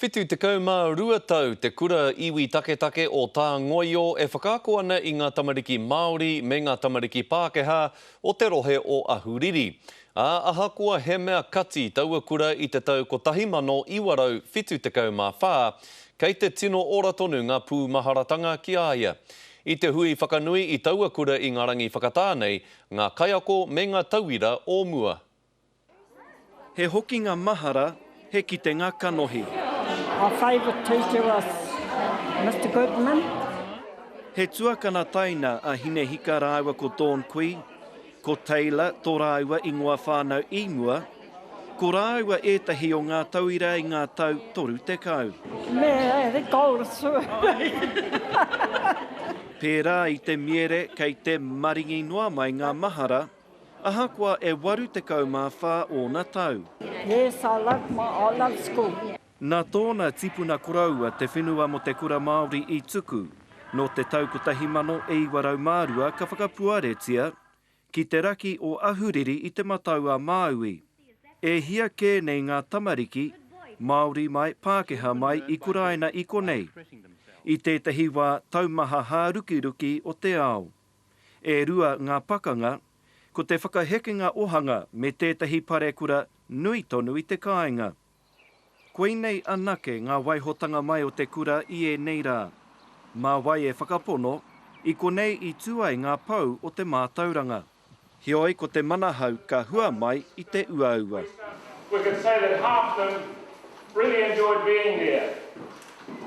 72 tau te kura iwi taketake o Tāngoio e whakaako ana i ngā tamariki Māori me ngā tamariki Pākehā o te rohe o Ahuriri. Ā, ahakoa he mea kati taua kura i te tau 1974, kei te tino ora tonu ngā pūmaharatanga ki a ia. I te hui whakanui i taua kura i ngā rangi whakatā nei, ngā kaiako me ngā tauira o mua. He hokinga mahara, he kitenga kanohi. Our favourite teacher was Mister Goodman. He tuakana taina a Hinehika rāua ko Dawn Kui, ko Taylor tō rāua ingoa whānau i mua, ko rāua ētahi o ngā tauira i ngā tau 30. Me he gold Pērā i te miere kei te maringi noa mai ngā mahara, Ahakoa e 84 ōna tau. Yes, I love my, I love school. Nā tōna tipuna koroua te whenua mō te kura Māori i tuku, nō te tau 1902 ka whakapuaretia ki te raki o Ahuriri i Te Matau-a-Māui. E hia kē nei ngā tamariki, Māori mai, Pākehā mai i kuraina i konei, i tētahi wā taumaha hārukiruki o te ao. E rua ngā pakanga, ko te whakahekenga ohanga me tētahi parekura nui tonu i te kāinga. Koinei anake ngā waihotanga mai o te kura i ēnei rā. Mā wai e whakapono, i konei i tū ai ngā pou o te mātauranga. Heoi ko te manahau ka hua mai i te uaua. We could say that half them really enjoyed being there.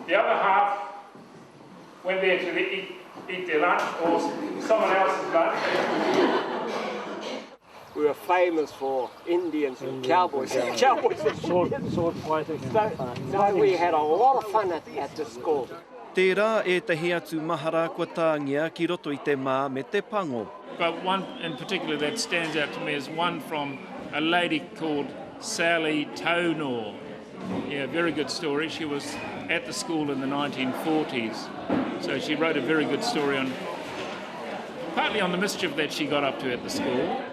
The other half went there to eat, eat their lunch or someone else's lunch. We were famous for Indians and cowboys. And cowboys and sword, sword fighting. So, so we had a lot of fun at, at the school. Tērā ētahi atu mahara kua tāngia ki roto i te mā me te pango. But one in particular that stands out to me is one from a lady called Sally Tonor. Yeah, very good story. She was at the school in the 1940s. So she wrote a very good story on partly on the mischief that she got up to at the school.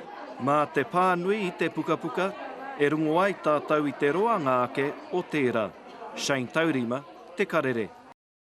Mā te pānui i te pukapuka e rongo ai tātou i te roanga ake o tērā. Shane Taurima, Te Karere.